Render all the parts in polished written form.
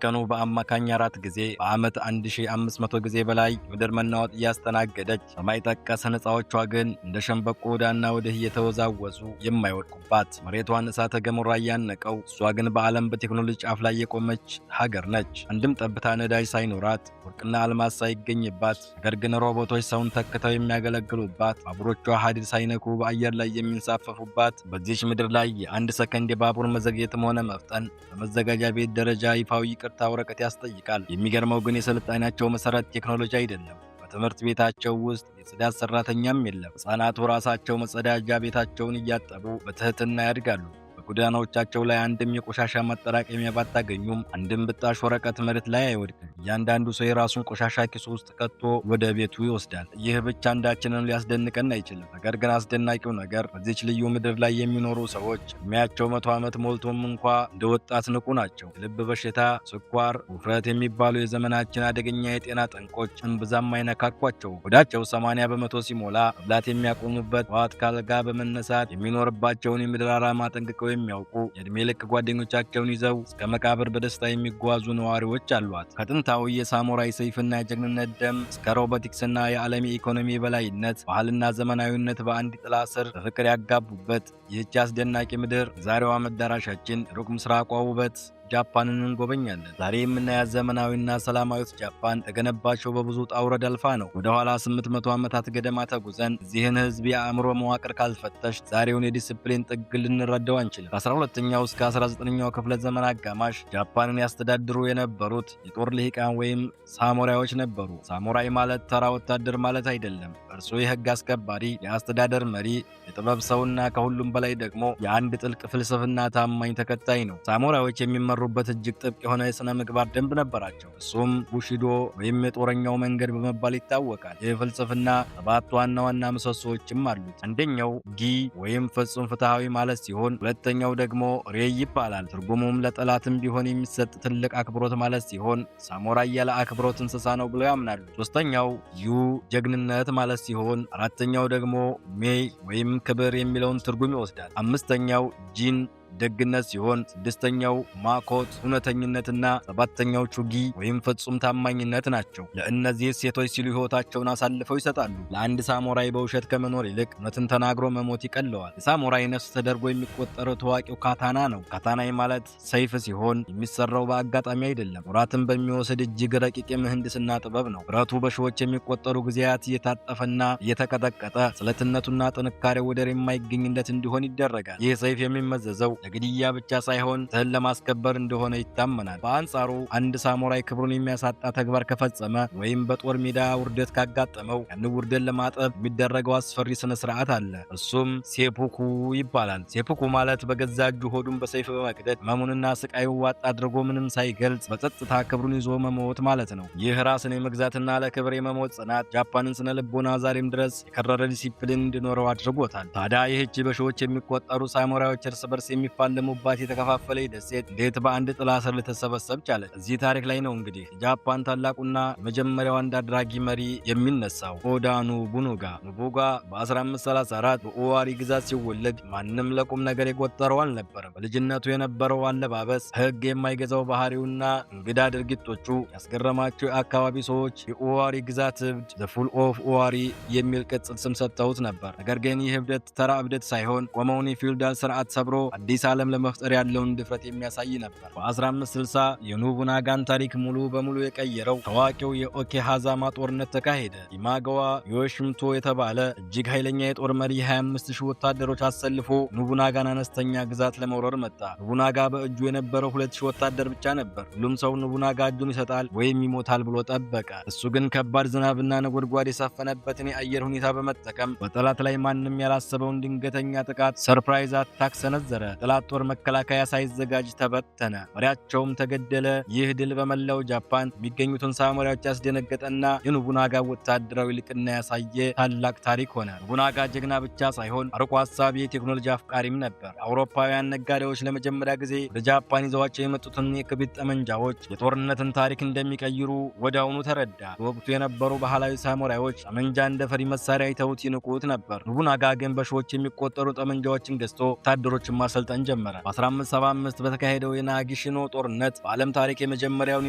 በየቀኑ በአማካኝ አራት ጊዜ፣ በዓመት 1500 ጊዜ በላይ የምድር መናወጥ እያስተናገደች፣ ሰማይ ጠቀስ ሕንፃዎቿ ግን እንደ ሸንበቆ ወዲያና ወዲህ እየተወዛወዙ የማይወድቁባት፣ መሬቷን እሳተ ገሞራ እያነቀው፣ እሷ ግን በዓለም በቴክኖሎጂ ጫፍ ላይ የቆመች ሀገር ነች። አንድም ጠብታ ነዳጅ ሳይኖራት፣ ወርቅና አልማዝ ሳይገኝባት፣ ነገር ግን ሮቦቶች ሰውን ተክተው የሚያገለግሉባት፣ ባቡሮቿ ሀዲድ ሳይነኩ በአየር ላይ የሚንሳፈፉባት በዚች ምድር ላይ የአንድ ሰከንድ የባቡር መዘግየትም ሆነ መፍጠን በመዘጋጃ ቤት ደረጃ ይፋዊ ይቅርታ ወረቀት ያስጠይቃል። የሚገርመው ግን የስልጣኔያቸው መሰረት ቴክኖሎጂ አይደለም። በትምህርት ቤታቸው ውስጥ የጽዳት ሰራተኛም የለም። ሕፃናቱ ራሳቸው መጸዳጃ ቤታቸውን እያጠቡ በትህትና ያድጋሉ። በጎዳናዎቻቸው ላይ አንድም የቆሻሻ ማጠራቀሚያ ባታገኙም አንድም ብጣሽ ወረቀት መሬት ላይ አይወድቅም። እያንዳንዱ ሰው የራሱን ቆሻሻ ኪሱ ውስጥ ከቶ ወደ ቤቱ ይወስዳል። ይህ ብቻ አንዳችንን ሊያስደንቀን አይችልም። ነገር ግን አስደናቂው ነገር በዚች ልዩ ምድር ላይ የሚኖሩ ሰዎች እድሜያቸው 100 ዓመት ሞልቶም እንኳ እንደ ወጣት ንቁ ናቸው። የልብ በሽታ፣ ስኳር፣ ውፍረት የሚባሉ የዘመናችን አደገኛ የጤና ጠንቆች እምብዛም አይነካኳቸው። ሆዳቸው 80% ሲሞላ መብላት የሚያቆሙበት፣ ጠዋት ካልጋ በመነሳት የሚኖርባቸውን የምድር ዓላማ ጠንቅቀው የሚያውቁ፣ የዕድሜ ልክ ጓደኞቻቸውን ይዘው እስከ መቃብር በደስታ የሚጓዙ ነዋሪዎች አሏት። ከጥንታዊ የሳሙራይ ሰይፍና የጀግንነት ደም እስከ ሮቦቲክስና የዓለም የኢኮኖሚ የበላይነት፣ ባህልና ዘመናዊነት በአንድ ጥላ ስር በፍቅር ያጋቡበት ይህች አስደናቂ ምድር፣ ዛሬዋ መዳረሻችን ሩቅ ምስራቋ ውበት ጃፓንን እንጎበኛለን። ዛሬ የምናያት ዘመናዊና ሰላማዊት ጃፓን የተገነባቸው በብዙ ውጣ ውረድ አልፋ ነው። ወደ ኋላ 800 ዓመታት ገደማ ተጉዘን የዚህን ህዝብ የአእምሮ መዋቅር ካልፈተሽ ዛሬውን የዲስፕሊን ጥግ ልንረዳው አንችልም። ከ12ኛው እስከ 19ኛው ክፍለ ዘመን አጋማሽ ጃፓንን ያስተዳድሩ የነበሩት የጦር ልሂቃን ወይም ሳሙራዮች ነበሩ። ሳሙራይ ማለት ተራ ወታደር ማለት አይደለም። እርሱ የህግ አስከባሪ፣ የአስተዳደር መሪ፣ የጥበብ ሰውና ከሁሉም በላይ ደግሞ የአንድ ጥልቅ ፍልስፍና ታማኝ ተከታይ ነው። ሳሙራዮች የሚመሩበት እጅግ ጥብቅ የሆነ የሥነ ምግባር ደንብ ነበራቸው። እሱም ቡሺዶ ወይም የጦረኛው መንገድ በመባል ይታወቃል። ይህ ፍልስፍና ሰባት ዋና ዋና ምሰሶዎችም አሉት። አንደኛው ጊ ወይም ፍጹም ፍትሐዊ ማለት ሲሆን፣ ሁለተኛው ደግሞ ሬይ ይባላል። ትርጉሙም ለጠላትም ቢሆን የሚሰጥ ትልቅ አክብሮት ማለት ሲሆን፣ ሳሙራይ ያለ አክብሮት እንስሳ ነው ብለው ያምናሉ። ሶስተኛው ዩ ጀግንነት ማለት ሲሆን፣ አራተኛው ደግሞ ሜይ ወይም ክብር የሚለውን ትርጉም ይወስዳል። አምስተኛው ጂን ደግነት ሲሆን፣ ስድስተኛው ማኮት እውነተኝነትና ሰባተኛው ቹጊ ወይም ፍጹም ታማኝነት ናቸው። ለእነዚህ እሴቶች ሲሉ ሕይወታቸውን አሳልፈው ይሰጣሉ። ለአንድ ሳሙራይ በውሸት ከመኖር ይልቅ እውነትን ተናግሮ መሞት ይቀለዋል። የሳሙራይ ነፍስ ተደርጎ የሚቆጠረው ታዋቂው ካታና ነው። ካታና ማለት ሰይፍ ሲሆን የሚሰራው በአጋጣሚ አይደለም። ወራትን በሚወስድ እጅግ ረቂቅ የምህንድስና ጥበብ ነው። ብረቱ በሺዎች የሚቆጠሩ ጊዜያት እየታጠፈና እየተቀጠቀጠ ስለትነቱና ጥንካሬው ወደር የማይገኝለት እንዲሆን ይደረጋል። ይህ ሰይፍ የሚመዘዘው ለግድያ ብቻ ሳይሆን ፍትህን ለማስከበር እንደሆነ ይታመናል። በአንጻሩ አንድ ሳሙራይ ክብሩን የሚያሳጣ ተግባር ከፈጸመ ወይም በጦር ሜዳ ውርደት ካጋጠመው ያን ውርደት ለማጠብ የሚደረገው አስፈሪ ስነ ስርዓት አለ። እሱም ሴፑኩ ይባላል። ሴፑኩ ማለት በገዛ እጁ ሆዱን በሰይፍ በመቅደድ፣ ህመሙንና ስቃዩን ዋጥ አድርጎ ምንም ሳይገልጽ በጸጥታ ክብሩን ይዞ መሞት ማለት ነው። ይህ ራስን የመግዛትና ለክብር የመሞት ጽናት ጃፓንን ስነ ልቦና ዛሬም ድረስ የከረረ ዲሲፕሊን እንዲኖረው አድርጎታል። ታዲያ ይህች በሺዎች የሚቆጠሩ ሳሙራዮች እርስ በርስ የሚፋለሙባት የተከፋፈለ ደሴት እንዴት በአንድ ጥላ ስር ልትሰበሰብ ቻለች? እዚህ ታሪክ ላይ ነው እንግዲህ የጃፓን ታላቁና የመጀመሪያው አንድ አድራጊ መሪ የሚነሳው፣ ኦዳ ኖቡናጋ። ኖቡናጋ በ1534 በኦዋሪ ግዛት ሲወለድ ማንም ለቁም ነገር የቆጠረው አልነበረም። በልጅነቱ የነበረው አለባበስ፣ ሕግ የማይገዛው ባህሪውና እንግዳ ድርጊቶቹ ያስገረማቸው የአካባቢ ሰዎች የኦዋሪ ግዛት እብድ፣ the fool of ኦዋሪ የሚል ቅጽል ስም ሰጥተውት ነበር። ነገር ግን ይህ እብደት ተራ እብደት ሳይሆን የቆመውን የፊውዳል ስርዓት ሰብሮ አዲስ ዓለም ለመፍጠር ያለውን ድፍረት የሚያሳይ ነበር። በ1560 የኖቡናጋን ታሪክ ሙሉ በሙሉ የቀየረው ታዋቂው የኦኬሃዛማ ጦርነት ተካሄደ። ኢማጋዋ ዮሺሞቶ የተባለ እጅግ ኃይለኛ የጦር መሪ 25,000 ወታደሮች አሰልፎ ኖቡናጋን አነስተኛ ግዛት ለመውረር መጣ። ኖቡናጋ በእጁ የነበረው 2000 ወታደር ብቻ ነበር። ሁሉም ሰው ኖቡናጋ እጁን ይሰጣል ወይም ይሞታል ብሎ ጠበቀ። እሱ ግን ከባድ ዝናብና ነጎድጓድ የሰፈነበትን የአየር ሁኔታ በመጠቀም በጠላት ላይ ማንም ያላሰበውን ድንገተኛ ጥቃት፣ surprise attack ሰነዘረ። ጠላት ጦር መከላከያ ሳይዘጋጅ ተበተነ፣ መሪያቸውም ተገደለ። ይህ ድል በመላው ጃፓን የሚገኙትን ሳሙራዮች ያስደነገጠና የኖቡናጋ ወታደራዊ ልቅና ያሳየ ታላቅ ታሪክ ሆነ። ኖቡናጋ ጀግና ብቻ ሳይሆን አርቆ አሳቢ የቴክኖሎጂ አፍቃሪም ነበር። አውሮፓውያን ነጋዴዎች ለመጀመሪያ ጊዜ ወደ ጃፓን ይዘዋቸው የመጡትን የክብሪት ጠመንጃዎች የጦርነትን ታሪክ እንደሚቀይሩ ወዲያውኑ ተረዳ። በወቅቱ የነበሩ ባህላዊ ሳሙራዮች ጠመንጃ እንደ ፈሪ መሳሪያ አይተውት ይንቁት ነበር። ኖቡናጋ ግን በሺዎች የሚቆጠሩ ጠመንጃዎችን ገዝቶ ወታደሮችን ማሰልጠን ማሰልጠን ጀመረ። በ1575 በተካሄደው የናጊሽኖ ጦርነት በዓለም ታሪክ የመጀመሪያውን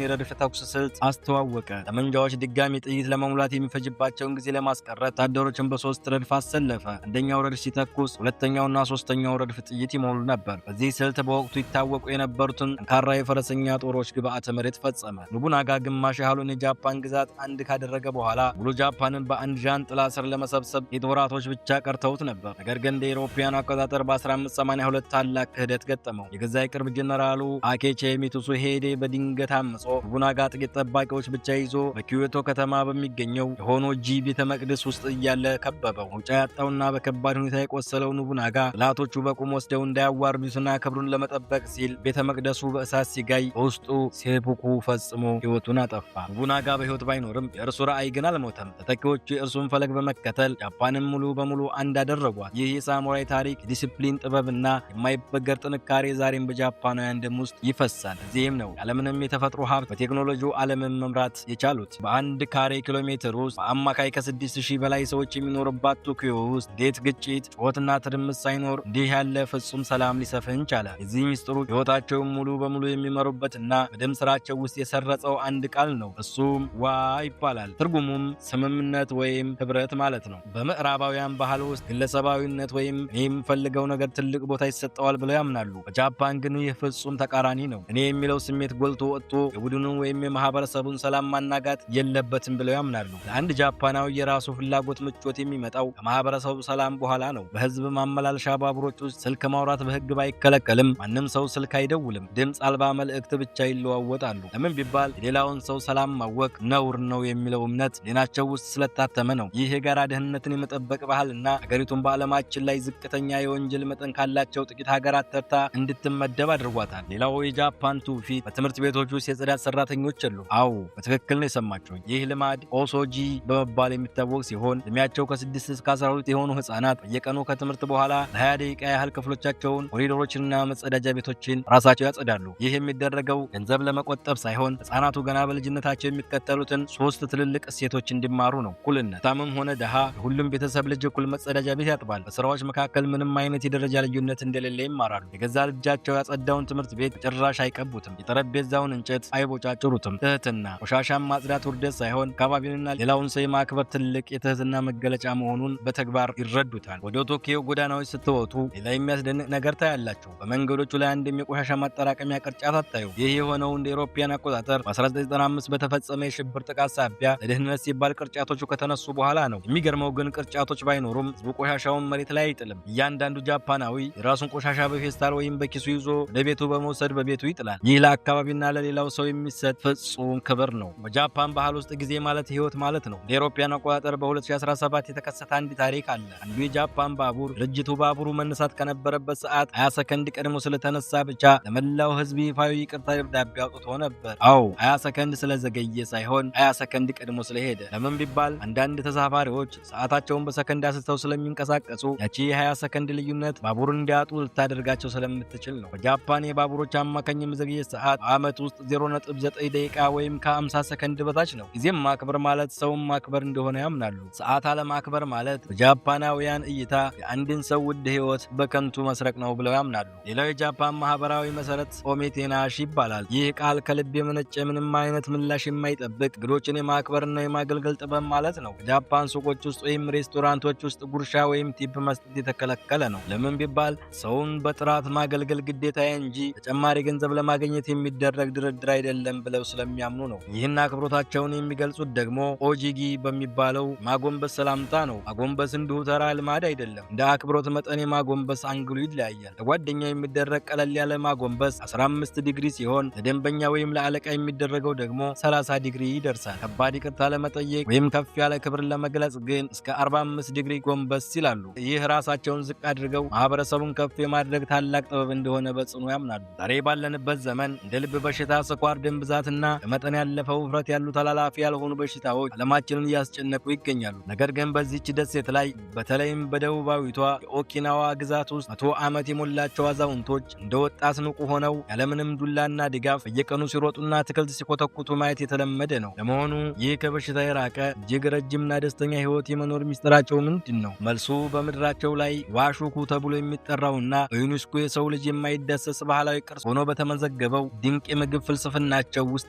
የረድፍ ተኩስ ስልት አስተዋወቀ። ጠመንጃዎች ድጋሚ ጥይት ለመሙላት የሚፈጅባቸውን ጊዜ ለማስቀረት ወታደሮችን በሶስት ረድፍ አሰለፈ። አንደኛው ረድፍ ሲተኩስ ሁለተኛውና ሶስተኛው ረድፍ ጥይት ይሞሉ ነበር። በዚህ ስልት በወቅቱ ይታወቁ የነበሩትን ጠንካራ የፈረሰኛ ጦሮች ግብዓተ መሬት ፈጸመ። ኖቡናጋ ግማሽ ያህሉን የጃፓን ግዛት አንድ ካደረገ በኋላ ሙሉ ጃፓንን በአንድ ዣንጥላ ስር ለመሰብሰብ ጥቂት ወራቶች ብቻ ቀርተውት ነበር። ነገር ግን እንደ አውሮፓውያን አቆጣጠር በ1582 ታላቅ ክህደት ገጠመው። የገዛ የቅርብ ጀነራሉ አኬቼ ሚትሱሂዴ በድንገት አምጾ ኖቡናጋ ጥቂት ጠባቂዎች ብቻ ይዞ በኪዮቶ ከተማ በሚገኘው የሆኖጂ ቤተ መቅደስ ውስጥ እያለ ከበበው። መውጫ ያጣውና በከባድ ሁኔታ የቆሰለው ኖቡናጋ ጠላቶቹ በቁም ወስደው እንዳያዋርዱትና ክብሩን ለመጠበቅ ሲል ቤተ መቅደሱ በእሳት ሲጋይ በውስጡ ሴፑኩ ፈጽሞ ሕይወቱን አጠፋ። ኖቡናጋ በሕይወት ባይኖርም የእርሱ ራዕይ ግን አልሞተም። ተተኪዎቹ የእርሱን ፈለግ በመከተል ጃፓንን ሙሉ በሙሉ አንድ አደረጓት። ይህ የሳሙራይ ታሪክ፣ የዲሲፕሊን ጥበብና የማይበገር ጥንካሬ ዛሬም በጃፓናውያን ደም ውስጥ ይፈሳል። እዚህም ነው ያለምንም የተፈጥሮ ሀብት በቴክኖሎጂው ዓለምን መምራት የቻሉት። በአንድ ካሬ ኪሎ ሜትር ውስጥ በአማካይ ከ6000 በላይ ሰዎች የሚኖርባት ቶኪዮ ውስጥ እንዴት ግጭት፣ ጩኸትና ትርምስ ሳይኖር እንዲህ ያለ ፍጹም ሰላም ሊሰፍን ቻለ? የዚህ ሚስጥሩ ሕይወታቸውን ሙሉ በሙሉ የሚመሩበትና በደም ስራቸው ውስጥ የሰረጸው አንድ ቃል ነው። እሱም ዋ ይባላል። ትርጉሙም ስምምነት ወይም ህብረት ማለት ነው። በምዕራባውያን ባህል ውስጥ ግለሰባዊነት ወይም እኔ የምፈልገው ነገር ትልቅ ቦታ ይሰጠዋል ብለው ያምናሉ። በጃፓን ግን ይህ ፍጹም ተቃራኒ ነው። እኔ የሚለው ስሜት ጎልቶ ወጥቶ የቡድኑን ወይም የማህበረሰቡን ሰላም ማናጋት የለበትም ብለው ያምናሉ። ለአንድ ጃፓናዊ የራሱ ፍላጎት ምቾት የሚመጣው ከማህበረሰቡ ሰላም በኋላ ነው። በህዝብ ማመላለሻ ባቡሮች ውስጥ ስልክ ማውራት በህግ ባይከለከልም ማንም ሰው ስልክ አይደውልም። ድምፅ አልባ መልእክት ብቻ ይለዋወጣሉ። ለምን ቢባል የሌላውን ሰው ሰላም ማወክ ነውር ነው የሚለው እምነት ህሊናቸው ውስጥ ስለታተመ ነው። ይህ የጋራ ደህንነትን የመጠበቅ ባህልና ሀገሪቱን በዓለማችን ላይ ዝቅተኛ የወንጀል መጠን ካላቸው ጥቂት ሀገራት ተርታ እንድትመደብ አድርጓታል። ሌላው የጃፓን ትውፊት በትምህርት ቤቶች ውስጥ የጽዳት ሰራተኞች የሉም። አዎ፣ በትክክል ነው የሰማችሁኝ። ይህ ልማድ ኦሶጂ በመባል የሚታወቅ ሲሆን እድሜያቸው ከ6 እስከ 12 የሆኑ ህጻናት በየቀኑ ከትምህርት በኋላ ለ20 ደቂቃ ያህል ክፍሎቻቸውን፣ ኮሪደሮችንና መጸዳጃ ቤቶችን ራሳቸው ያጸዳሉ። ይህ የሚደረገው ገንዘብ ለመቆጠብ ሳይሆን ህጻናቱ ገና በልጅነታቸው የሚከተሉትን ሶስት ትልልቅ እሴቶች እንዲማሩ ነው። እኩልነት፣ ሀብታምም ሆነ ድሃ የሁሉም ቤተሰብ ልጅ እኩል መጸዳጃ ቤት ያጥባል። በስራዎች መካከል ምንም አይነት የደረጃ ልዩነት እንደሌለ ይማራሉ። የገዛ ልጃቸው ያጸዳውን ትምህርት ቤት ጭራሽ አይቀቡትም። የጠረጴዛውን እንጨት አይቦጫጭሩትም። ትህትና፣ ቆሻሻን ማጽዳት ውርደት ሳይሆን አካባቢንና ሌላውን ሰው የማክበር ትልቅ የትህትና መገለጫ መሆኑን በተግባር ይረዱታል። ወደ ቶኪዮ ጎዳናዎች ስትወጡ ሌላ የሚያስደንቅ ነገር ታያላችሁ። በመንገዶቹ ላይ አንድም የቆሻሻ ማጠራቀሚያ ቅርጫት አታዩ። ይህ የሆነው እንደ አውሮፓውያን አቆጣጠር በ1995 በተፈጸመ የሽብር ጥቃት ሳቢያ ለደህንነት ሲባል ቅርጫቶቹ ከተነሱ በኋላ ነው። የሚገርመው ግን ቅርጫቶች ባይኖሩም ህዝቡ ቆሻሻውን መሬት ላይ አይጥልም። እያንዳንዱ ጃፓናዊ የራሱን ቆሻሻ በፌስታል ወይም በኪሱ ይዞ ወደ ቤቱ በመውሰድ በቤቱ ይጥላል። ይህ ለአካባቢና ለሌላው ሰው የሚሰጥ ፍጹም ክብር ነው። በጃፓን ባህል ውስጥ ጊዜ ማለት ህይወት ማለት ነው። እንደ አውሮፓውያን አቆጣጠር በ2017 የተከሰተ አንድ ታሪክ አለ። አንዱ የጃፓን ባቡር ድርጅቱ ባቡሩ መነሳት ከነበረበት ሰዓት 20 ሰከንድ ቀድሞ ስለተነሳ ብቻ ለመላው ህዝብ ይፋዊ ይቅርታ ደብዳቤ አውጥቶ ነበር። አዎ፣ 20 ሰከንድ ስለዘገየ ሳይሆን 20 ሰከንድ ቀድሞ ስለሄደ። ለምን ቢባል አንዳንድ ተሳፋሪዎች ሰዓታቸውን በሰከንድ አስልተው ስለሚንቀሳቀሱ ያቺ የ20 ሰከንድ ልዩነት ባቡሩን እንዲያጡ ልታደርጋቸው ስለምትችል ነው። በጃፓን የባቡሮች አማካኝ የመዘግየት ሰዓት በዓመት ውስጥ 0.9 ደቂቃ ወይም ከ50 ሰከንድ በታች ነው። ጊዜም ማክበር ማለት ሰውን ማክበር እንደሆነ ያምናሉ። ሰዓት አለማክበር ማለት በጃፓናውያን እይታ የአንድን ሰው ውድ ህይወት በከንቱ መስረቅ ነው ብለው ያምናሉ። ሌላው የጃፓን ማህበራዊ መሰረት ኦሜቴናሽ ይባላል። ይህ ቃል ከልብ የመነጨ ምንም አይነት ምላሽ የማይጠብቅ እንግዶችን የማክበርና የማገልገል ጥበብ ማለት ነው። በጃፓን ሱቆች ውስጥ ወይም ሬስቶራንቶች ውስጥ ጉርሻ ወይም tip መስጠት የተከለከለ ነው። ለምን ቢባል ሰውን በጥራት ማገልገል ግዴታ እንጂ ተጨማሪ ገንዘብ ለማግኘት የሚደረግ ድርድር አይደለም ብለው ስለሚያምኑ ነው። ይህን አክብሮታቸውን የሚገልጹት ደግሞ ኦጂጊ በሚባለው ማጎንበስ ሰላምታ ነው። ማጎንበስ እንዲሁ ተራ ልማድ አይደለም። እንደ አክብሮት መጠን የማጎንበስ angle ኡ ይለያያል። ለጓደኛ የሚደረግ ቀለል ያለ ማጎንበስ 15 ዲግሪ ሲሆን ለደንበኛ ወይም ለአለቃ የሚደረገው ደግሞ 30 ዲግሪ ይደርሳል። ከባድ ይቅርታ ለመጠየቅ ወይም ከፍ ያለ ክብርን ለመግለጽ ግን እስከ 45 ዲግሪ ጎንበስ ይላሉ። ይህ ራሳቸውን ዝቅ አድርገው ማህበረሰቡን ከፍ የማድረግ ታላቅ ጥበብ እንደሆነ በጽኑ ያምናሉ። ዛሬ ባለንበት ዘመን እንደ ልብ በሽታ፣ ስኳር፣ ደም ብዛትና ከመጠን ያለፈ ውፍረት ያሉ ተላላፊ ያልሆኑ በሽታዎች ዓለማችንን እያስጨነቁ ይገኛሉ። ነገር ግን በዚህች ደሴት ላይ በተለይም በደቡባዊቷ የኦኪናዋ ግዛት ውስጥ 100 ዓመት የሞላቸው አዛውንቶች እንደ ወጣት ንቁ ሆነው ያለምንም ዱላና ድጋፍ በየቀኑ ሲሮጡና አትክልት ሲኮተኩቱ ማየት የተለመደ ነው። ለመሆኑ ይህ ከበሽታ የራቀ እጅግ ረጅምና ደስተኛ ሕይወት የመኖር ሚስጥራቸው ምንድን ነው? መልሱ በምድራቸው ላይ ዋሹኩ ተብሎ የሚጠራውና በዩኔስኮ የሰው ልጅ የማይዳሰስ ባህላዊ ቅርስ ሆኖ በተመዘገበው ድንቅ የምግብ ፍልስፍናቸው ውስጥ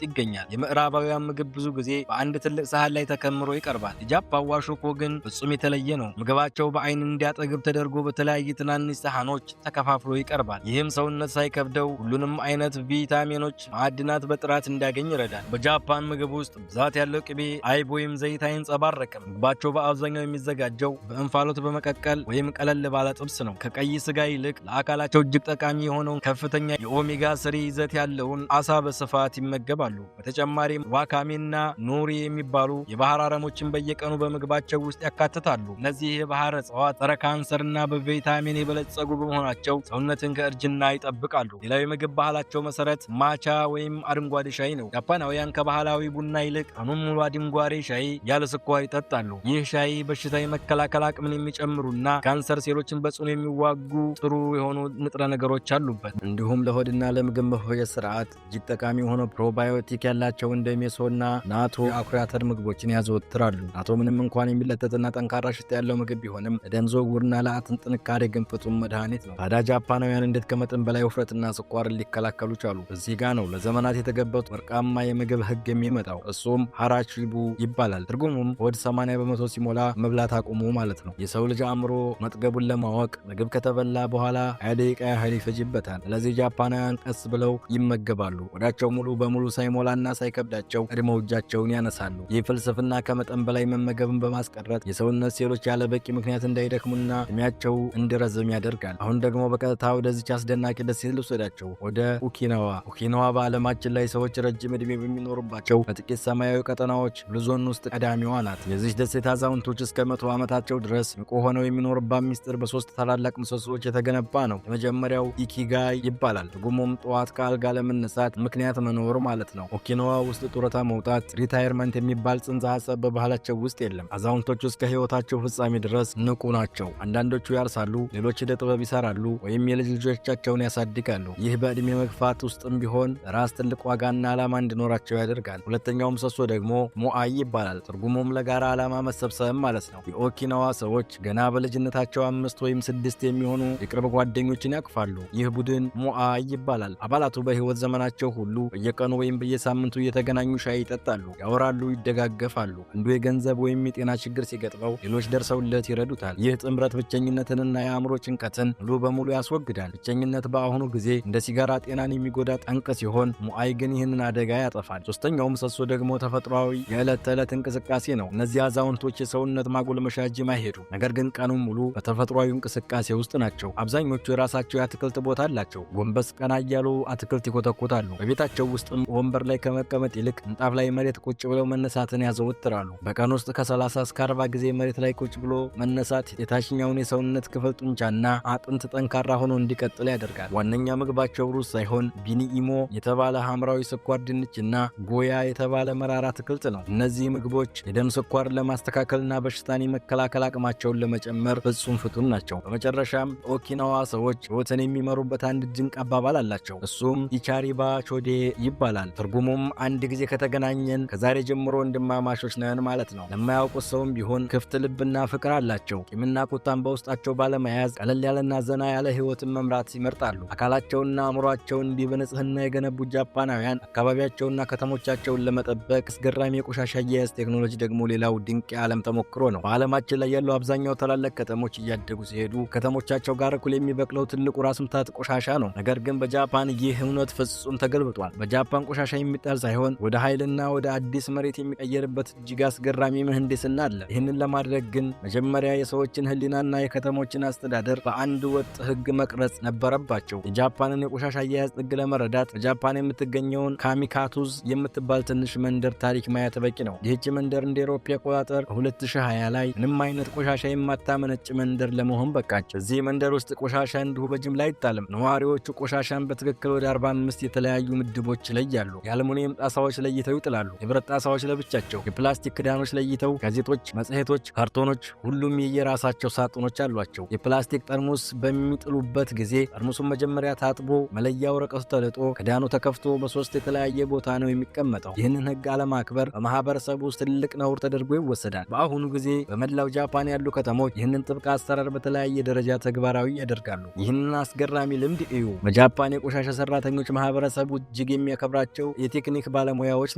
ይገኛል። የምዕራባውያን ምግብ ብዙ ጊዜ በአንድ ትልቅ ሳህን ላይ ተከምሮ ይቀርባል። የጃፓን ዋሾኮ ግን ፍጹም የተለየ ነው። ምግባቸው በአይን እንዲያጠግብ ተደርጎ በተለያዩ ትናንሽ ሳህኖች ተከፋፍሎ ይቀርባል። ይህም ሰውነት ሳይከብደው ሁሉንም አይነት ቪታሚኖች፣ ማዕድናት በጥራት እንዲያገኝ ይረዳል። በጃፓን ምግብ ውስጥ ብዛት ያለው ቅቤ፣ አይብ ወይም ዘይት አይንጸባረቅም። ምግባቸው በአብዛኛው የሚዘጋጀው በእንፋሎት በመቀቀል ወይም ቀለል ባለ ጥብስ ነው። ከቀይ ስጋ ይልቅ ለአካላቸው እጅግ ጠቃሚ የሆነውን ከፍተኛ የ omega 3 ይዘት ያለውን አሳ በስፋት ይመገባሉ። በተጨማሪም ዋካሜና ኖሪ የሚባሉ የባህር አረሞችን በየቀኑ በምግባቸው ውስጥ ያካትታሉ። እነዚህ የባህር እጽዋት ጸረ ካንሰርና በቪታሚን የበለጸጉ በመሆናቸው ሰውነትን ከእርጅና ይጠብቃሉ። ሌላው የምግብ ባህላቸው መሰረት ማቻ ወይም አረንጓዴ ሻይ ነው። ጃፓናውያን ከባህላዊ ቡና ይልቅ ቀኑን ሙሉ አረንጓዴ ሻይ ያለ ስኳር ይጠጣሉ። ይህ ሻይ በሽታ የመከላከል አቅምን የሚጨምሩና ካንሰር ሴሎችን በጽኑ የሚዋጉ ጥሩ የሆኑ ንጥረ ነገሮች አሉበት። እንዲሁም ለሆድና ለምግብ መፈጨት ስርዓት እጅግ ጠቃሚ የሆነ probiotic ያላቸው እንደ ሚሶና ናቶ የአኩሪ አተር ምግቦችን ያዘወትራሉ። ናቶ ምንም እንኳን የሚለጠጥና ጠንካራ ሽታ ያለው ምግብ ቢሆንም ለደም ዝውውርና ለአጥንት ጥንካሬ ግን ፍጹም መድኃኒት ነው። ታዲያ ጃፓናውያን እንዴት ከመጠን በላይ ውፍረትና ስኳርን ሊከላከሉ ቻሉ? እዚህ ጋ ነው ለዘመናት የተገበቱት ወርቃማ የምግብ ህግ የሚመጣው። እሱም ሃራቺቡ ይባላል። ትርጉሙም ሆድ 80% ሲሞላ መብላት አቁሙ ማለት ነው። የሰው ልጅ አእምሮ መጥገቡን ለማወቅ ምግብ ከተበላ በኋላ 20 ደቂቃ ያህል ይፈጅበታል። ስለዚህ ጃፓናውያን ቀስ ብለው ይመገባሉ። ሆዳቸው ሙሉ በሙሉ ሳይሞላና ሳይከብዳቸው ቀድመው እጃቸውን ያነሳሉ። ይህ ፍልስፍና ከመጠን በላይ መመገብን በማስቀረት የሰውነት ሴሎች ያለ በቂ ምክንያት እንዳይደክሙና እድሜያቸው እንዲረዝም ያደርጋል። አሁን ደግሞ በቀጥታ ወደዚች አስደናቂ ደሴት ልውሰዳቸው፣ ወደ ኦኪናዋ። ኦኪናዋ በዓለማችን ላይ ሰዎች ረጅም ዕድሜ በሚኖሩባቸው በጥቂት ሰማያዊ ቀጠናዎች blue zone ውስጥ ቀዳሚዋ ናት። የዚች ደሴት አዛውንቶች እስከ 100 ዓመታቸው ድረስ ንቁ ሆነው የሚኖሩባት ሚስጥር በሶስት ታላላቅ ምሰሶዎች የተገነባ ነው። የመጀመሪያው ኢኪጋይ ይባላል። ትርጉሙም ጠዋት ከአልጋ ለመነሳት ምክንያት መኖር ማለት ነው። ኦኪናዋ ውስጥ ጡረታ መውጣት retirement የሚባል ጽንሰ ሀሳብ በባህላቸው ውስጥ የለም። አዛውንቶቹ እስከ ሕይወታቸው ፍጻሜ ድረስ ንቁ ናቸው። አንዳንዶቹ ያርሳሉ፣ ሌሎች ዕደ ጥበብ ይሰራሉ ወይም የልጅ ልጆቻቸውን ያሳድጋሉ። ይህ በዕድሜ መግፋት ውስጥም ቢሆን ለራስ ትልቅ ዋጋና ዓላማ እንዲኖራቸው ያደርጋል። ሁለተኛው ምሰሶ ደግሞ ሞአይ ይባላል። ትርጉሙም ለጋራ ዓላማ መሰብሰብ ማለት ነው። የኦኪናዋ ሰዎች ገና በልጅነታቸው 5 ወይም 6 የሚሆኑ የቅርብ ጓደኞችን ያቅፋሉ። ይህ ቡድን ሞአይ ይባላል። አባላቱ በሕይወት ዘመናቸው ሁሉ በየቀኑ ወይም በየሳምንቱ እየተገናኙ ሻይ ይጠጣሉ፣ ያወራሉ፣ ይደጋገፋሉ። አንዱ የገንዘብ ወይም የጤና ችግር ሲገጥመው ሌሎች ደርሰውለት ይረዱታል። ይህ ጥምረት ብቸኝነትንና የአእምሮ ጭንቀትን ሙሉ በሙሉ ያስወግዳል። ብቸኝነት በአሁኑ ጊዜ እንደ ሲጋራ ጤናን የሚጎዳ ጠንቅ ሲሆን፣ ሞአይ ግን ይህንን አደጋ ያጠፋል። ሶስተኛው ምሰሶ ደግሞ ተፈጥሯዊ የዕለት ተዕለት እንቅስቃሴ ነው። እነዚህ አዛውንቶች የሰውነት ማጎልመሻ ጂም አይሄዱ፣ ነገር ግን ቀኑን ሙሉ በተፈጥሯዊ እንቅስቃሴ ውስጥ ናቸው። አብዛኞቹ የራሳቸው የአትክልት ቦታ አላቸው። ጎንበስ ቀና እያሉ አትክልት ይኮተኩታሉ። በቤታቸው ውስጥም ወንበር ላይ ከመቀመጥ ይልቅ ምንጣፍ ላይ መሬት ቁጭ ብለው መነሳትን ያዘወትራሉ። በቀን ውስጥ ከ30 እስከ 40 ጊዜ መሬት ላይ ቁጭ ብሎ መነሳት የታችኛውን የሰውነት ክፍል ጡንቻና አጥንት ጠንካራ ሆኖ እንዲቀጥል ያደርጋል። ዋነኛ ምግባቸው ሩዝ ሳይሆን ቢኒኢሞ የተባለ ሐምራዊ ስኳር ድንችና ጎያ የተባለ መራራ አትክልት ነው። እነዚህ ምግቦች የደም ስኳር ለማስተካከልና በሽታን የመከላከል አቅማቸውን ለመጨመር ፍጹም ፍቱን ናቸው። በመጨረሻም ኦኪናዋ ሰዎች ሕይወትን የሚመሩበት አንድ ድንቅ አባባል አላቸው። እሱም ኢቻሪባ ቾዴ ይባላል። ትርጉሙም አንድ ጊዜ ከተገናኘን ከዛሬ ጀምሮ ወንድማማቾች ነን ማለት ነው። ለማያውቁት ሰውም ቢሆን ክፍት ልብና ፍቅር አላቸው። ቂምና ቁጣን በውስጣቸው ባለመያዝ ቀለል ያለና ዘና ያለ ሕይወትን መምራት ይመርጣሉ። አካላቸውና አእምሯቸውን እንዲህ በንጽህና የገነቡት ጃፓናውያን አካባቢያቸውና ከተሞቻቸውን ለመጠበቅ አስገራሚ የቆሻሻ አያያዝ ቴክኖሎጂ ደግሞ ሌላው ድንቅ የዓለም ተሞክሮ ነው። በዓለማችን ላይ ያሉ አብዛኛው ታላላቅ ከተሞች እያደጉ ሲሄዱ ከተሞቻቸው ጋር እኩል የሚበቅለው ትልቁ ራስ ምታት ቆሻሻ ነው። ነገር ግን በጃፓን ይህ እውነት ፍጹም ተገልብጧል። በጃፓን ቆሻሻ የሚጣል ሳይሆን ወደ ኃይልና ወደ አዲስ መሬት የሚቀየርበት እጅግ አስገራሚ ምህንድስና አለ። ይህንን ለማድረግ ግን መጀመሪያ የሰዎችን ሕሊናና የከተሞችን አስተዳደር በአንድ ወጥ ሕግ መቅረጽ ነበረባቸው። የጃፓንን የቆሻሻ አያያዝ ጥግ ለመረዳት በጃፓን የምትገኘውን ካሚካቱዝ የምትባል ትንሽ መንደር ታሪክ ማየት በቂ ነው። ይህች መንደር እንደ አውሮፓ አቆጣጠር በ2020 ላይ ምንም አይነት ቆሻሻ የማታመነጭ መንደር ለመሆን በቃች። እዚህ መንደር ውስጥ ቆሻሻ እንዲሁ በጅምላ አይጣልም። ነዋሪዎቹ ቆሻሻን በትክክል ወደ 45 የተለያዩ ምድቦች ይለያሉ። የአልሙኒየም ጣሳዎች ለይተው ይጥላሉ። የብረት ጣሳዎች ለብቻቸው፣ የፕላስቲክ ክዳኖች ለይተው፣ ጋዜጦች፣ መጽሔቶች፣ ካርቶኖች፣ ሁሉም የየራሳቸው ሳጥኖች አሏቸው። የፕላስቲክ ጠርሙስ በሚጥሉበት ጊዜ ጠርሙሱን መጀመሪያ ታጥቦ መለያ ወረቀቱ ተልጦ ክዳኑ ተከፍቶ በሶስት የተለያየ ቦታ ነው የሚቀመጠው። ይህንን ሕግ አለማክበር በማህበረሰቡ ውስጥ ትልቅ ነውር ተደርጎ ይወሰዳል። በአሁኑ ጊዜ በመላው ጃፓን ያሉ ከተሞች ይህንን ጥብቅ አሰራር በተለያየ ደረጃ ተግባራዊ ያደርጋሉ። ይጠቀማሉ። ይህንን አስገራሚ ልምድ እዩ። በጃፓን የቆሻሻ ሰራተኞች ማህበረሰቡ እጅግ የሚያከብራቸው የቴክኒክ ባለሙያዎች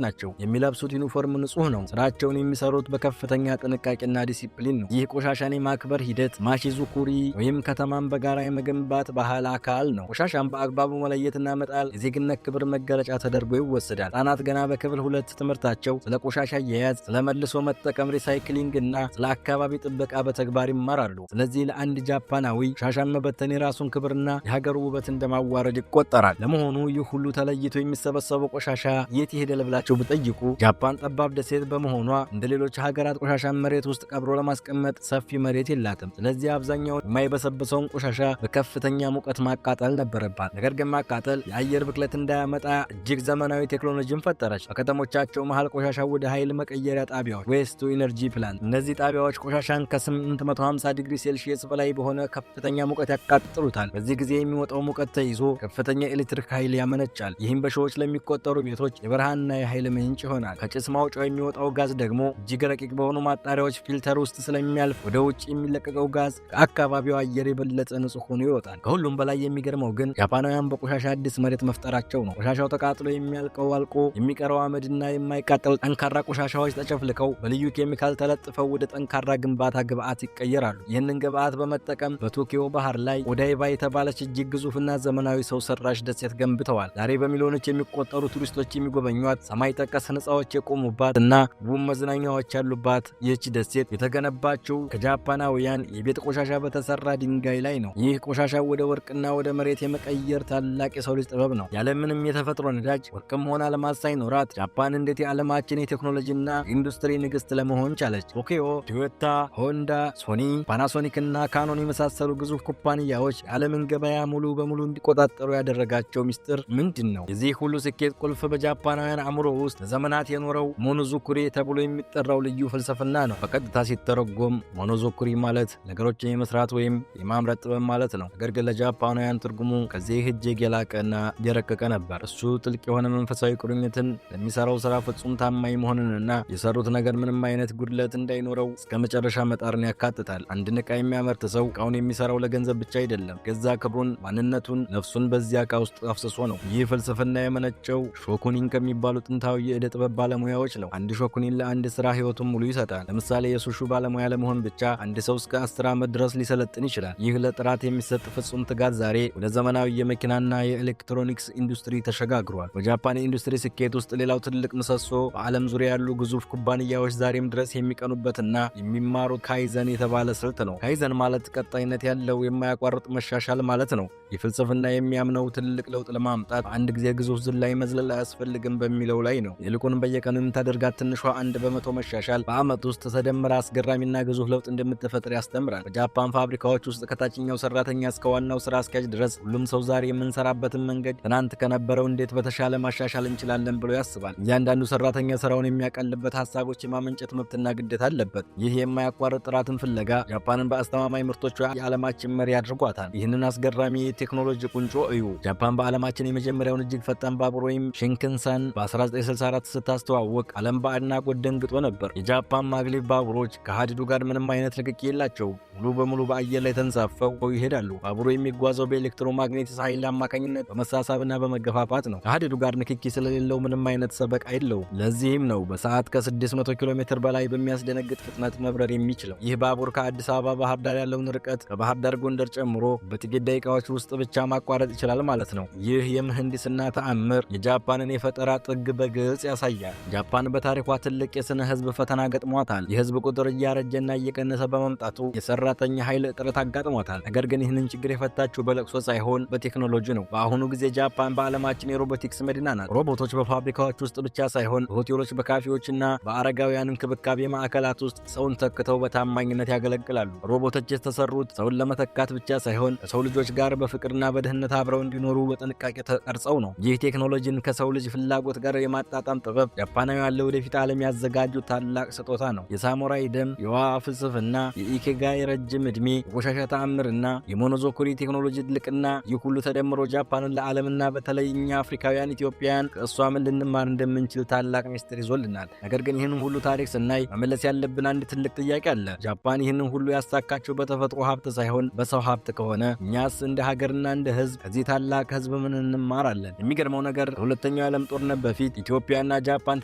ናቸው። የሚለብሱት ዩኒፎርም ንጹህ ነው። ስራቸውን የሚሰሩት በከፍተኛ ጥንቃቄና ዲሲፕሊን ነው። ይህ ቆሻሻን የማክበር ሂደት ማቺዙኩሪ ወይም ከተማን በጋራ የመገንባት ባህል አካል ነው። ቆሻሻን በአግባቡ መለየትና መጣል የዜግነት ክብር መገለጫ ተደርጎ ይወሰዳል። ህጻናት ገና በክፍል 2 ትምህርታቸው ስለ ቆሻሻ አያያዝ፣ ስለ መልሶ መጠቀም recycling እና ስለ አካባቢ ጥበቃ በተግባር ይማራሉ። ስለዚህ ለአንድ ጃፓናዊ ቆሻሻን መበተን የራሱን ክብርና የሀገሩ ውበት እንደማዋረድ ይቆጠራል። ለመሆኑ ይህ ሁሉ ተለይቶ የሚሰበሰበው ቆሻሻ የት ይሄዳል ብላችሁ ብጠይቁ፣ ጃፓን ጠባብ ደሴት በመሆኗ እንደ ሌሎች ሀገራት ቆሻሻን መሬት ውስጥ ቀብሮ ለማስቀመጥ ሰፊ መሬት የላትም። ስለዚህ አብዛኛውን የማይበሰብሰውን ቆሻሻ በከፍተኛ ሙቀት ማቃጠል ነበረባት። ነገር ግን ማቃጠል የአየር ብክለት እንዳያመጣ እጅግ ዘመናዊ ቴክኖሎጂን ፈጠረች። በከተሞቻቸው መሃል ቆሻሻ ወደ ኃይል መቀየሪያ ጣቢያዎች waste to energy plant። እነዚህ ጣቢያዎች ቆሻሻን ከ850 ዲግሪ ሴልሺየስ በላይ በሆነ ከፍተኛ ሙቀት ያቃጥሉታል። በዚህ ጊዜ የሚወጣው ሙቀት ተይዞ ከፍተኛ ኤሌክትሪክ ኃይል ያመነጫል። ይህም በሺዎች ለሚቆጠሩ ቤቶች የብርሃንና የኃይል ምንጭ ይሆናል። ከጭስ ማውጫው የሚወጣው ጋዝ ደግሞ እጅግ ረቂቅ በሆኑ ማጣሪያዎች filter ውስጥ ስለሚያልፍ ወደ ውጭ የሚለቀቀው ጋዝ ከአካባቢው አየር የበለጠ ንጹህ ሆኖ ይወጣል። ከሁሉም በላይ የሚገርመው ግን ጃፓናውያን በቆሻሻ አዲስ መሬት መፍጠራቸው ነው። ቆሻሻው ተቃጥሎ የሚያልቀው አልቆ የሚቀረው አመድና የማይቃጠል ጠንካራ ቆሻሻዎች ተጨፍልቀው በልዩ ኬሚካል ተለጥፈው ወደ ጠንካራ ግንባታ ግብዓት ይቀየራሉ። ይህንን ግብዓት በመጠቀም በቶኪዮ ባህር ላይ ኦዳይባ የተባለች እጅግ ግዙፍና ዘመናዊ ሰው ሰራሽ ደሴት ገንብተዋል። ዛሬ በሚሊዮኖች የሚቆጠሩ ቱሪስቶች የሚጎበኟት፣ ሰማይ ጠቀስ ህንፃዎች የቆሙባት እና ውብ መዝናኛዎች ያሉባት ይህች ደሴት የተገነባችው ከጃፓናውያን የቤት ቆሻሻ በተሰራ ድንጋይ ላይ ነው። ይህ ቆሻሻ ወደ ወርቅና ወደ መሬት የመቀየር ታላቅ የሰው ልጅ ጥበብ ነው። ያለምንም የተፈጥሮ ነዳጅ፣ ወርቅም ሆነ አልማዝ ሳይኖራት ጃፓን እንዴት የዓለማችን የቴክኖሎጂና ኢንዱስትሪ ንግስት ለመሆን ቻለች? ቶኪዮ፣ ቶዮታ፣ ሆንዳ፣ ሶኒ፣ ፓናሶኒክ እና ካኖን የመሳሰሉ ግዙፍ ኩባንያዎች የዓለምን ገበያ ሙሉ በሙሉ እንዲቆጣጠሩ ያደረጋቸው ሚስጥር ምንድን ነው? የዚህ ሁሉ ስኬት ቁልፍ በጃፓናውያን አእምሮ ውስጥ ለዘመናት የኖረው ሞኖዙኩሪ ተብሎ የሚጠራው ልዩ ፍልስፍና ነው። በቀጥታ ሲተረጎም ሞኖዙኩሪ ማለት ነገሮችን የመስራት ወይም የማምረት ጥበብ ማለት ነው። ነገር ግን ለጃፓናውያን ትርጉሙ ከዚህ እጅግ የላቀና የረቀቀ ነበር። እሱ ጥልቅ የሆነ መንፈሳዊ ቁርኝትን፣ ለሚሰራው ስራ ፍጹም ታማኝ መሆንንና የሰሩት ነገር ምንም አይነት ጉድለት እንዳይኖረው እስከ መጨረሻ መጣርን ያካትታል። አንድን ዕቃ የሚያመርት ሰው ዕቃውን የሚሰራው ለገንዘብ ብቻ አይደለም። ገዛ ክብሩን፣ ማንነቱን፣ ነፍሱን በዚያ ዕቃ ውስጥ አፍስሶ ነው። ይህ ፍልስፍና የመነጨው ሾኩኒን ከሚባሉ ጥንታዊ የዕደ ጥበብ ባለሙያዎች ነው። አንድ ሾኩኒን ለአንድ ስራ ህይወቱን ሙሉ ይሰጣል። ለምሳሌ የሱሺ ባለሙያ ለመሆን ብቻ አንድ ሰው እስከ 10 ዓመት ድረስ ሊሰለጥን ይችላል። ይህ ለጥራት የሚሰጥ ፍጹም ትጋት ዛሬ ወደ ዘመናዊ የመኪናና የኤሌክትሮኒክስ ኢንዱስትሪ ተሸጋግሯል። በጃፓን የኢንዱስትሪ ስኬት ውስጥ ሌላው ትልቅ ምሰሶ በዓለም ዙሪያ ያሉ ግዙፍ ኩባንያዎች ዛሬም ድረስ የሚቀኑበትና የሚማሩት ካይዘን የተባለ ስልት ነው። ካይዘን ማለት ቀጣይነት ያለው የማያቋርጥ መሻሻል ማለት ነው። ይህ ፍልስፍና የሚያምነው ትልቅ ለውጥ ለማምጣት በአንድ ጊዜ ግዙፍ ዝላይ መዝለል አያስፈልግም በሚለው ላይ ነው። ይልቁን በየቀኑ የምታደርጋት ትንሿ 1% መሻሻል በዓመት ውስጥ ተደምራ አስገራሚና ግዙፍ ለውጥ እንደምትፈጥር ያስተምራል። በጃፓን ፋብሪካዎች ውስጥ ከታችኛው ሰራተኛ እስከ ዋናው ስራ አስኪያጅ ድረስ ሁሉም ሰው ዛሬ የምንሰራበትን መንገድ ትናንት ከነበረው እንዴት በተሻለ ማሻሻል እንችላለን ብሎ ያስባል። እያንዳንዱ ሰራተኛ ስራውን የሚያቀልበት ሀሳቦች የማመንጨት መብትና ግዴታ አለበት። ይህ የማያቋርጥ ጥራትን ፍለጋ ጃፓንን በአስተማማኝ ምርቶቿ የዓለማችን መሪ አድርጓታል። ይህንን አስገራሚ የቴክኖሎጂ ቁንጮ እዩ። ጃፓን በዓለማችን የመጀመሪያውን እጅግ ፈጣን ባቡር ወይም ሺንካንሰን በ1964 ስታስተዋውቅ ዓለም በአድናቆት ደንግጦ ነበር። የጃፓን ማግሌቭ ባቡሮች ከሀዲዱ ጋር ምንም አይነት ንክኪ የላቸውም። ሙሉ በሙሉ በአየር ላይ ተንሳፈው ይሄዳሉ። ባቡሩ የሚጓዘው በኤሌክትሮማግኔቲስ ኃይል አማካኝነት በመሳሳብና በመገፋፋት ነው። ከሀዲዱ ጋር ንክኪ ስለሌለው ምንም አይነት ሰበቅ አይለውም። ለዚህም ነው በሰዓት ከ600 ኪሎ ሜትር በላይ በሚያስደነግጥ ፍጥነት መብረር የሚችለው። ይህ ባቡር ከአዲስ አበባ ባህር ዳር ያለውን ርቀት ከባህር ዳር ጎንደር ጨምሮ በጥቂት ደቂቃዎች ውስጥ ብቻ ማቋረጥ ይችላል ማለት ነው። ይህ የምህንድስና ተአምር የጃፓንን የፈጠራ ጥግ በግልጽ ያሳያል። ጃፓን በታሪኳ ትልቅ የስነ ህዝብ ፈተና ገጥሟታል። የህዝብ ቁጥር እያረጀና እየቀነሰ በመምጣቱ የሰራተኛ ኃይል እጥረት አጋጥሟታል። ነገር ግን ይህንን ችግር የፈታችው በለቅሶ ሳይሆን በቴክኖሎጂ ነው። በአሁኑ ጊዜ ጃፓን በዓለማችን የሮቦቲክስ መዲና ናት። ሮቦቶች በፋብሪካዎች ውስጥ ብቻ ሳይሆን በሆቴሎች፣ በካፌዎችና በአረጋውያን እንክብካቤ ማዕከላት ውስጥ ሰውን ተክተው በታማኝነት ያገለግላሉ። ሮቦቶች የተሰሩት ሰውን ለመተካት ብቻ ሳይሆን ከሰው ልጆች ጋር በፍቅርና በደህንነት አብረው እንዲኖሩ በጥንቃቄ ተቀርጸው ነው። ይህ ቴክኖሎጂን ከሰው ልጅ ፍላጎት ጋር የማጣጣም ጥበብ ጃፓናውያን ለወደፊት ዓለም ያዘጋጁ ታላቅ ስጦታ ነው። የሳሙራይ ደም፣ የዋ ፍልስፍና፣ የኢኬጋይ ረጅም ዕድሜ፣ የቆሻሻ ተአምርና የሞኖዞኩሪ ቴክኖሎጂ ልቅና፣ ይህ ሁሉ ተደምሮ ጃፓንን ለዓለምና በተለይ እኛ አፍሪካውያን ኢትዮጵያውያን ከእሷ ምን ልንማር እንደምንችል ታላቅ ሚስጥር ይዞልናል። ነገር ግን ይህንን ሁሉ ታሪክ ስናይ መመለስ ያለብን አንድ ትልቅ ጥያቄ አለ። ጃፓን ይህንን ሁሉ ያሳካችው በተፈጥሮ ሀብት ሳይሆን በሰው ሀብት ከሆነ እኛስ እንደ ሀገርና እንደ ሕዝብ ከዚህ ታላቅ ሕዝብ ምን እንማራለን? የሚገርመው ነገር ከሁለተኛው የዓለም ጦርነት በፊት ኢትዮጵያና ጃፓን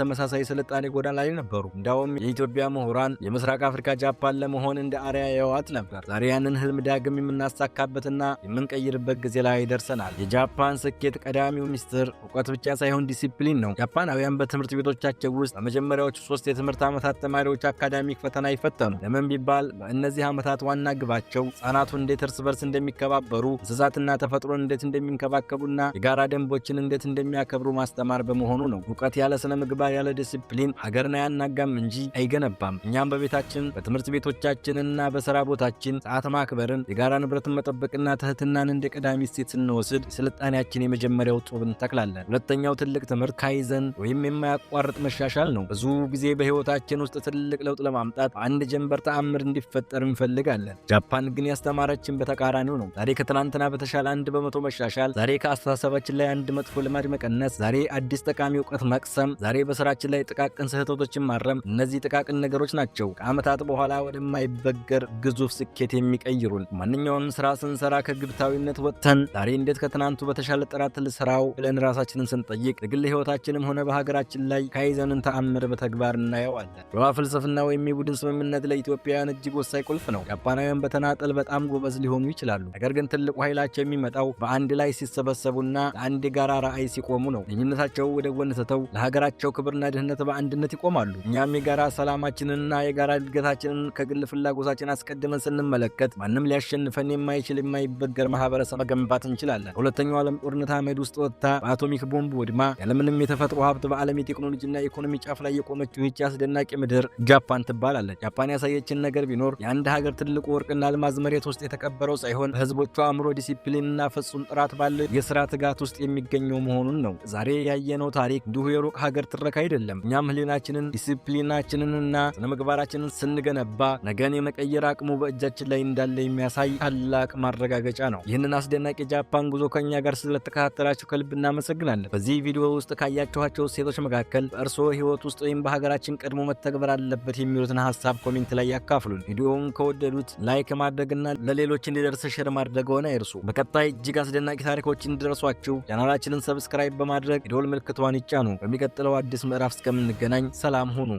ተመሳሳይ ስልጣኔ ጎዳና ላይ ነበሩ። እንዳውም የኢትዮጵያ ምሁራን የምስራቅ አፍሪካ ጃፓን ለመሆን እንደ አርአያ ያዩዋት ነበር። ዛሬ ያንን ህልም ዳግም የምናሳካበትና የምንቀይርበት ጊዜ ላይ ደርሰናል። የጃፓን ስኬት ቀዳሚው ሚስጥር እውቀት ብቻ ሳይሆን ዲሲፕሊን ነው። ጃፓናውያን በትምህርት ቤቶቻቸው ውስጥ በመጀመሪያዎቹ 3 የትምህርት ዓመታት ተማሪዎች አካዳሚክ ፈተና ይፈተኑ። ለምን ቢባል በእነዚህ ዓመታት ዋና ግባቸው ሕፃናቱ እንዴት እርስ በርስ እንደሚከባበሩ፣ እንስሳትና ተፈጥሮን እንዴት እንደሚንከባከቡና የጋራ ደንቦችን እንዴት እንደሚያከብሩ ማስተማር በመሆኑ ነው። እውቀት ያለ ስነ ምግባር፣ ያለ ዲሲፕሊን ሀገርን አያናጋም እንጂ አይገነባም። እኛም በቤታችን፣ በትምህርት ቤቶቻችንና በስራ ቦታችን ሰዓት ማክበርን፣ የጋራ ንብረትን መጠበቅና ትህትናን እንደ ቀዳሚ እሴት ስንወስድ የስልጣኔያችን የመጀመሪያው ጡብ እንተክላለን። ሁለተኛው ትልቅ ትምህርት ካይዘን ወይም የማያቋርጥ መሻሻል ነው። ብዙ ጊዜ በህይወታችን ውስጥ ትልቅ ለውጥ ለማምጣት በአንድ ጀንበር ተአምር እንዲፈጠር እንፈልጋለን። ጃፓን ግን ያስተማረችን በተቃራኒው ነው። ዛሬ ከትናንትና በተሻለ 1% መሻሻል፣ ዛሬ ከአስተሳሰባችን ላይ አንድ መጥፎ ልማድ መቀነስ፣ ዛሬ አዲስ ጠቃሚ እውቀት መቅሰም፣ ዛሬ በስራችን ላይ ጥቃቅን ስህተቶችን ማረም፣ እነዚህ ጥቃቅን ነገሮች ናቸው ከዓመታት በኋላ ወደማይበገር ግዙፍ ስኬት የሚቀይሩን። ማንኛውንም ስራ ስንሰራ ከግብታዊነት ወጥተን ዛሬ እንዴት ከትናንቱ በተሻለ ጥራት ልስራው ብለን ራሳችንን ስንጠይቅ በግል ህይወታችንም ሆነ በሀገራችን ላይ ካይዘንን ተአምር በተግባር እናየዋለን። ዶዋ ፍልስፍና ወይም የቡድን ስምምነት ለኢትዮጵያውያን እጅግ ወሳኝ ቁልፍ ነው። ጃፓናውያን በተናጠል በጣም ጎበዝ ሊሆኑ ይችላሉ። ነገር ግን ትልቁ ኃይላቸው የሚመጣው በአንድ ላይ ሲሰበሰቡና ለአንድ የጋራ ራዕይ ሲቆሙ ነው። ልዩነታቸው ወደ ጎን ትተው ለሀገራቸው ክብርና ድህነት በአንድነት ይቆማሉ። እኛም የጋራ ሰላማችንንና የጋራ እድገታችንን ከግል ፍላጎታችን አስቀድመን ስንመለከት ማንም ሊያሸንፈን የማይችል የማይበገር ማህበረሰብ መገንባት እንችላለን። ሁለተኛው ዓለም ጦርነት አመድ ውስጥ ወጥታ በአቶሚክ ቦምብ ወድማ ያለምንም የተፈጥሮ ሀብት በዓለም የቴክኖሎጂና የኢኮኖሚ ጫፍ ላይ የቆመችው ይህች አስደናቂ ምድር ጃፓን ትባላለች። ጃፓን ያሳየችን ነገር ቢኖር የአንድ ሀገር ትልቁ ወርቅና አልማዝ መሬት ውስጥ የተቀበረው ሳይሆን በህዝቦቿ አእምሮ፣ ዲሲፕሊንና ፍጹም ጥራት ባለው የስራ ትጋት ውስጥ የሚገኘው መሆኑን ነው። ዛሬ ያየነው ታሪክ እንዲሁ የሩቅ ሀገር ትረካ አይደለም። እኛም ህሊናችንን፣ ዲሲፕሊናችንንና ስነ ምግባራችንን ስንገነባ ነገን የመቀየር አቅሙ በእጃችን ላይ እንዳለ የሚያሳይ ታላቅ ማረጋገጫ ነው። ይህንን አስደናቂ የጃፓን ጉዞ ከኛ ጋር ስለተከታተላችሁ ከልብ እናመሰግናለን። በዚህ ቪዲዮ ውስጥ ካያችኋቸው እሴቶች መካከል በእርስዎ ህይወት ውስጥ ወይም በሀገራችን ቀድሞ መተግበር አለበት የሚሉትን ሀሳብ comment ላይ ያካፍሉን። ቪዲዮውን ከወደዱት like ማድረግና ለሌሎች እንዲደርስ share ማድረግዎን አይርሱ። በቀጣይ እጅግ አስደናቂ ታሪኮች እንዲደርሷችሁ ቻናላችንን subscribe በማድረግ የደወል ምልክቷን ይጫኑ። በሚቀጥለው አዲስ ምዕራፍ እስከምንገናኝ ሰላም ሁኑ።